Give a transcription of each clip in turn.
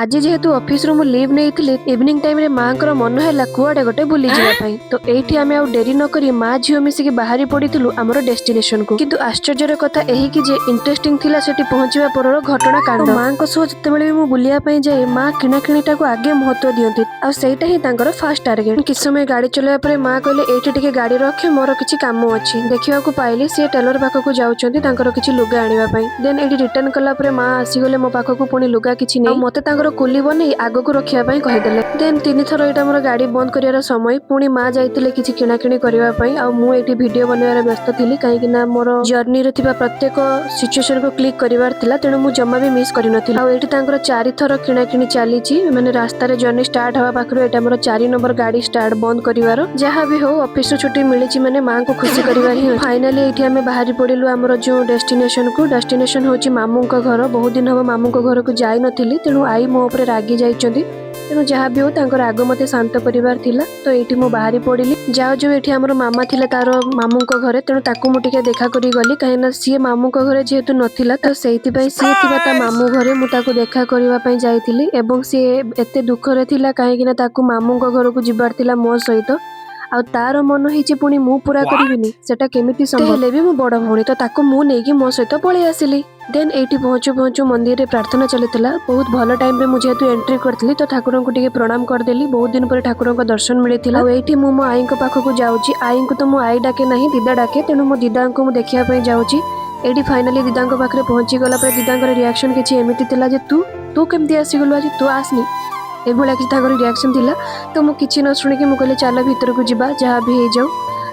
ଆଜି ଯେହେତୁ ଅଫିସରୁ ମୁଁ ଲିଭ୍ ନେଇଥିଲି, ଇଭିନିଂ ଟାଇମରେ ମାଙ୍କର ମନ ହେଲା କୁଆଡେ ଗୋଟେ ବୁଲିଯିବା ପାଇଁ। ତ ଏଇଠି ଆମେ ଆଉ ଡେରି ନ କରି ମା ଝିଅ ମିଶିକି ବାହାରି ପଡିଥିଲୁ ଆମର ଡେଷ୍ଟିନେସନକୁ। କିନ୍ତୁ ଆଶ୍ଚର୍ଯ୍ୟର କଥା ଏହିକି ଯେ ଇଣ୍ଟରେଷ୍ଟିଂ ଥିଲା ସେଠି ପହଞ୍ଚିବା ପରର ଘଟଣା କାଣ୍ଡ। ମାଙ୍କ ସହ ଯେତେବେଳେ ବି ମୁଁ ବୁଲିବା ପାଇଁ ଯାଏ, ମା କିଣାକିଣିଟାକୁ ଆଗେ ମହତ୍ଵ ଦିଅନ୍ତି ଆଉ ସେଇଟା ହିଁ ତାଙ୍କର ଫାଷ୍ଟ ଟାର୍ଗେଟ। କିଛି ସମୟ ଗାଡି ଚଲେଇବା ପରେ ମା କହିଲେ, "ଏଇଠି ଟିକେ ଗାଡି ରଖେ, ମୋର କିଛି କାମ ଅଛି।" ଦେଖିବାକୁ ପାଇଲି ସିଏ ଟେଲର ପାଖକୁ ଯାଉଛନ୍ତି ତାଙ୍କର କିଛି ଲୁଗା ଆଣିବା ପାଇଁ। ଦେନ୍ ଏଇଠି ରିଟର୍ନ କଲା ପରେ ମା ଆସିଗଲେ ମୋ ପାଖକୁ ପୁଣି ଲୁଗା କିଛି ନେଇ ଆଉ ମତେ ତାଙ୍କର କୁଲି ବନେଇ ଆଗକୁ ରଖିବା ପାଇଁ କହିଦେଲେ। ଦେନ୍ ତିନିଥର ଏଇଟା ମୋର ଗାଡି ବନ୍ଦ କରିବାର ସମୟ। ପୁଣି ମା ଯାଇଥିଲେ କିଛି କିଣାକିଣି କରିବା ପାଇଁ ଆଉ ମୁଁ ଏଇଠି ଭିଡିଓ ବନେଇବାରେ ବ୍ୟସ୍ତ ଥିଲି, କାହିଁକି ନା ମୋର ଜର୍ଣ୍ଣିରେ ଥିବା ପ୍ରତ୍ୟେକ ସିଚୁଏସନକୁ କ୍ଲିକ୍ କରିବାର ଥିଲା। ତେଣୁ ମୁଁ ଜମା ବି ମିସ୍ କରିନଥିଲି। ଆଉ ଏଇଠି ତାଙ୍କର ଚାରିଥର କିଣାକିଣି ଚାଲିଛି, ମାନେ ରାସ୍ତାରେ ଜର୍ଣ୍ଣି ଷ୍ଟାର୍ଟ ହେବା ପାଖରୁ ଏଇଟା ଆମର 4 ନମ୍ବର ଗାଡି ଷ୍ଟାର୍ଟ ବନ୍ଦ କରିବାର। ଯାହା ବି ହଉ, ଅଫିସରୁ ଛୁଟି ମିଳିଛି ମାନେ ମାଙ୍କୁ ଖୁସି କରିବାର ହିଁ। ଫାଇନାଲି ଏଇଠି ଆମେ ବାହାରି ପଡିଲୁ ଆମର ଯୋଉ ଡେଷ୍ଟିନେସନକୁ। ଡେଷ୍ଟିନେସନ ହଉଛି ମାମୁଙ୍କ ଘର। ବହୁତ ଦିନ ହବ ମାମୁଙ୍କ ଘରକୁ ଯାଇନଥିଲି, ତେଣୁ ଆଈ ମୋ ଉପରେ ରାଗି ଯାଇଛନ୍ତି। ତେଣୁ ଯାହା ବି ହଉ, ତାଙ୍କର ରାଗ ମତେ ଶାନ୍ତ କରିବାର ଥିଲା। ତ ଏଇଠି ମୁଁ ବାହାରି ପଡିଲି। ଯାଉ ଯାଉ ଏଠି ଆମର ମାମା ଥିଲା ତାର ମାମୁଙ୍କ ଘରେ, ତେଣୁ ତାକୁ ମୁଁ ଟିକେ ଦେଖା କରି ଗଲି, କାହିଁକି ନା ସିଏ ମାମୁଙ୍କ ଘରେ ଯେହେତୁ ନଥିଲା, ତ ସେଇଥିପାଇଁ ସିଏ ଥିବା ତା ମାମୁଁ ଘରେ ମୁଁ ତାକୁ ଦେଖା କରିବା ପାଇଁ ଯାଇଥିଲି। ଏବଂ ସିଏ ଏତେ ଦୁଃଖରେ ଥିଲା, କାହିଁକି ନା ତାକୁ ମାମୁଙ୍କ ଘରକୁ ଯିବାର ଥିଲା ମୋ ସହିତ ଆଉ ତାର ମନ ହେଇଛି ପୁଣି ମୁଁ ପୁରା କରିବିନି, ସେଟା କେମିତି ସମ୍ଭବ? ହେଲେ ବି ମୁଁ ବଡ ଭଉଣୀ, ତ ତାକୁ ମୁଁ ନେଇକି ମୋ ସହିତ ପଳେଇ ଆସିଲି। ଦେନ୍ ଏଇଠି ପହଞ୍ଚୁ ପହଞ୍ଚୁ ମନ୍ଦିରରେ ପ୍ରାର୍ଥନା ଚାଲିଥିଲା। ବହୁତ ଭଲ ଟାଇମରେ ମୁଁ ଯେହେତୁ ଏଣ୍ଟ୍ରି କରିଥିଲି, ତ ଠାକୁରଙ୍କୁ ଟିକେ ପ୍ରଣାମ କରିଦେଲି। ବହୁତ ଦିନ ପରେ ଠାକୁରଙ୍କ ଦର୍ଶନ ମିଳିଥିଲା। ଆଉ ଏଇଠି ମୁଁ ମୋ ଆଈଙ୍କ ପାଖକୁ ଯାଉଛି। ଆଈଙ୍କୁ ତ ମୁଁ ଆଈ ଡାକେ ନାହିଁ, ଦିଦା ଡାକେ। ତେଣୁ ମୋ ଦିଦାଙ୍କୁ ମୁଁ ଦେଖିବା ପାଇଁ ଯାଉଛି। ଏଇଠି ଫାଇନାଲି ଦିଦାଙ୍କ ପାଖରେ ପହଞ୍ଚି ଗଲା ପରେ ଦିଦାଙ୍କର ରିଆକ୍ସନ କିଛି ଏମିତି ଥିଲା ଯେ ତୁ ତୁ କେମିତି ଆସିଗଲୁ ଆଜି, ତୁ ଆସନି, ଏଭଳିଆ କିଛି ତାଙ୍କର ରିଆକ୍ସନ ଥିଲା। ତ ମୁଁ କିଛି ନ ଶୁଣିକି ମୁଁ କହିଲି, "ଚାଲ ଭିତରକୁ ଯିବା, ଯାହା ବି ହେଇଯାଉ।"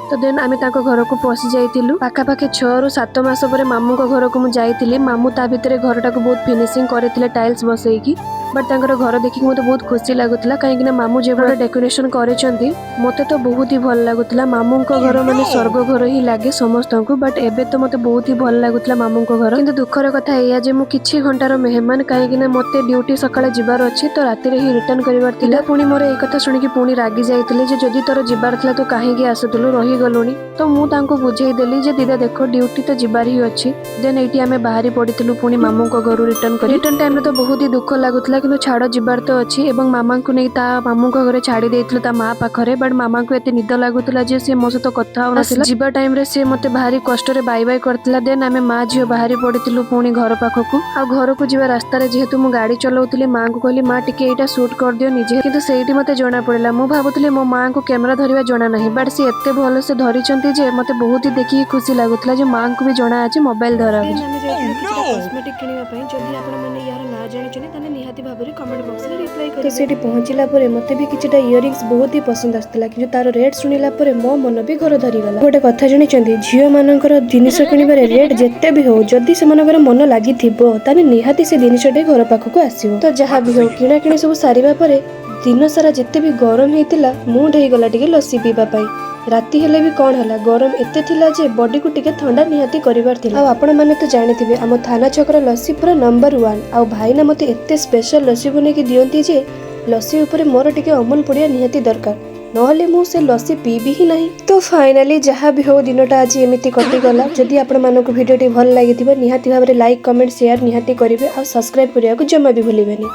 ତ ଦେନ୍ ଆମେ ତାଙ୍କ ଘରକୁ ପଶି ଯାଇଥିଲୁ। ପାଖାପାଖି 6ରୁ 7 ମାସ ପରେ ମାମୁଙ୍କ ଘରକୁ ମୁଁ ଯାଇଥିଲି। ମାମୁଁ ତା ଭିତରେ ଘରଟାକୁ ବହୁତ ଫିନିସିଂ କରିଥିଲେ ଟାଇଲ୍ସ ବସେଇକି। ବଟ୍ ତାଙ୍କର ଘର ଦେଖିକି ମୋତେ ବହୁତ ଖୁସି ଲାଗୁଥିଲା, କାହିଁକି ନା ମାମୁଁ ଯେଭଳି ଡେକୋରେସନ କରିଛନ୍ତି, ମୋତେ ତ ବହୁତ ହି ଭଲ ଲାଗୁଥିଲା। ମାମୁଙ୍କ ଘର ମାନେ ସ୍ୱର୍ଗ ଘର ହିଁ ଲାଗେ ସମସ୍ତଙ୍କୁ। ବଟ୍ ଏବେ ତ ମୋତେ ବହୁତ ହି ଭଲ ଲାଗୁଥିଲା ମାମୁଙ୍କ ଘର। କିନ୍ତୁ ଦୁଃଖର କଥା ଏଇଆ ଯେ ମୁଁ କିଛି ଘଣ୍ଟାର ମେହମାନ, କାହିଁକି ନା ମୋତେ ଡ୍ୟୁଟି ସକାଳେ ଯିବାର ଅଛି, ତ ରାତିରେ ହିଁ ରିଟର୍ନ କରିବାର ଥିଲା। ପୁଣି ମୋର ଏଇ କଥା ଶୁଣିକି ପୁଣି ରାଗି ଯାଇଥିଲେ ଯେ ଯଦି ତୋର ଯିବାର ଥିଲା, ତୁ କାହିଁକି ଆସୁଥିଲୁ, ରହିଗଲୁଣି। ତ ମୁଁ ତାଙ୍କୁ ବୁଝେଇ ଦେଲି ଯେ ଦିଦା ଦେଖ, ଡ୍ୟୁଟି ତ ଯିବାର ହିଁ ଅଛି। ଦେନ୍ ଏଇଠି ଆମେ ବାହାରି ପଡିଥିଲୁ ପୁଣି ମାମୁଙ୍କ ଘରୁ ରିଟର୍ନ କରି। ରିଟର୍ନ ଟାଇମରେ ତ ବହୁତ ହି ଦୁଃଖ ଲାଗୁଥିଲା, କିନ୍ତୁ ଛାଡ଼, ଯିବାର ତ ଅଛି। ଏବଂ ମାମାଙ୍କୁ ନେଇ ତା ମାମୁଙ୍କ ଘରେ ଛାଡ଼ି ଦେଇଥିଲୁ ତା ମା ପାଖରେ। ବଟ୍ ମାମାଙ୍କୁ ଏତେ ନିଦ ଲାଗୁଥିଲା ଯେ ସେ ମୋ ସହିତ କଥା ହଉନଥିଲା। ଯିବା ଟାଇମରେ ସେ ମତେ ଭାରି କଷ୍ଟରେ ବାଇ ବାଇ କରିଥିଲା। ଦେନ୍ ଆମେ ମା ଝିଅ ବାହାରି ପଡିଥିଲୁ ପୁଣି ଘର ପାଖକୁ। ଆଉ ଘରକୁ ଯିବା ରାସ୍ତାରେ ଯେହେତୁ ମୁଁ ଗାଡି ଚଲାଉଥିଲି, ମାଙ୍କୁ କହିଲି, "ମା, ଟିକେ ଏଇଟା ସୁଟ୍ କରିଦିଅ ନିଜେ।" କିନ୍ତୁ ସେଇଠି ମତେ ଜଣା ପଡିଲା, ମୁଁ ଭାବୁଥିଲି ମୋ ମାଙ୍କୁ କ୍ୟାମେରା ଧରିବା ଜଣା ନାହିଁ, ବଟ୍ ସେ ଏତେ ଭଲସେ ଧରିଛନ୍ତି ଯେ ମତେ ବହୁତ ହି ଦେଖିକି ଖୁସି ଲାଗୁଥିଲା ଯେ ମାଙ୍କୁ ବି ଜଣା ଅଛି ମୋବାଇଲ ଧରା। ଦେନ୍ ଆମେ ଯାଇଥିଲୁ କିଛିଟା କସ୍ମେଟିକ୍ କିଣିବା ପାଇଁ। ଯଦି ଆପଣମାନେ ୟାର ନାଁ ଜାଣିଛନ୍ତି, ତାହେଲେ ନିହାତି ଭାବରେ କମେଣ୍ଟ ବକ୍ସରେ ରିପ୍ଲାଏ ତ କରିବେ। ସେଇଠି ପହଞ୍ଚିଲା ପରେ ମତେ ବି କିଛିଟା ଇୟରିଙ୍ଗସ୍ ବହୁତ ହି ପସନ୍ଦ ଆସିଥିଲା, କିନ୍ତୁ ତାର ରେଟ୍ ଶୁଣିଲା ପରେ ମୋ ମନ ବି ଘର ଧରିଗଲା। ଗୋଟେ କଥା ଜାଣିଛନ୍ତି? ଝିଅମାନଙ୍କର ଜିନିଷ କିଣିବାରେ ରେଟ୍ ଯେତେ ବି ହଉ, ଯଦି ସେମାନଙ୍କର ମନ ଲାଗିଥିବ, ତାହେଲେ ନିହାତି ସେ ଜିନିଷଟି ଘର ପାଖକୁ ଆସିବ। ତ ଯାହା ବି ହଉ, କିଣାକିଣି ସବୁ ସାରିବା ପରେ ଦିନ ସାରା ଯେତେ ବି ଗରମ ହେଇଥିଲା, ମୁଡ୍ ହେଇଗଲା ଟିକେ ଲସି ପିଇବା ପାଇଁ। ରାତି ହେଲେ ବି କ'ଣ ହେଲା, ଗରମ ଏତେ ଥିଲା ଯେ ବଡିକୁ ଟିକେ ଥଣ୍ଡା ନିହାତି କରିବାର ଥିଲା। ଆଉ ଆପଣମାନେ ତ ଜାଣିଥିବେ, ଆମ ଥାନା ଛକର ଲସି ପୁରା ନମ୍ବର ୱାନ୍। ଆଉ ଭାଇନା ମୋତେ ଏତେ ସ୍ପେଶାଲ ଲସି ବନେଇକି ଦିଅନ୍ତି ଯେ ଲସି ଉପରେ ମୋର ଟିକେ ଅମୁଲ ପଡ଼ିବା ନିହାତି ଦରକାର, ନହେଲେ ମୁଁ ସେ ଲସି ପିଇବି ହିଁ ନାହିଁ। ତ ଫାଇନାଲି ଯାହା ବି ହଉ, ଦିନଟା ଆଜି ଏମିତି କଟିଗଲା। ଯଦି ଆପଣମାନଙ୍କୁ ଭିଡ଼ିଓଟି ଭଲ ଲାଗିଥିବ, ନିହାତି ଭାବରେ ଲାଇକ୍, କମେଣ୍ଟ, ସେୟାର ନିହାତି କରିବେ ଆଉ ସବସ୍କ୍ରାଇବ୍ କରିବାକୁ ଜମା ବି ଭୁଲିବେନି।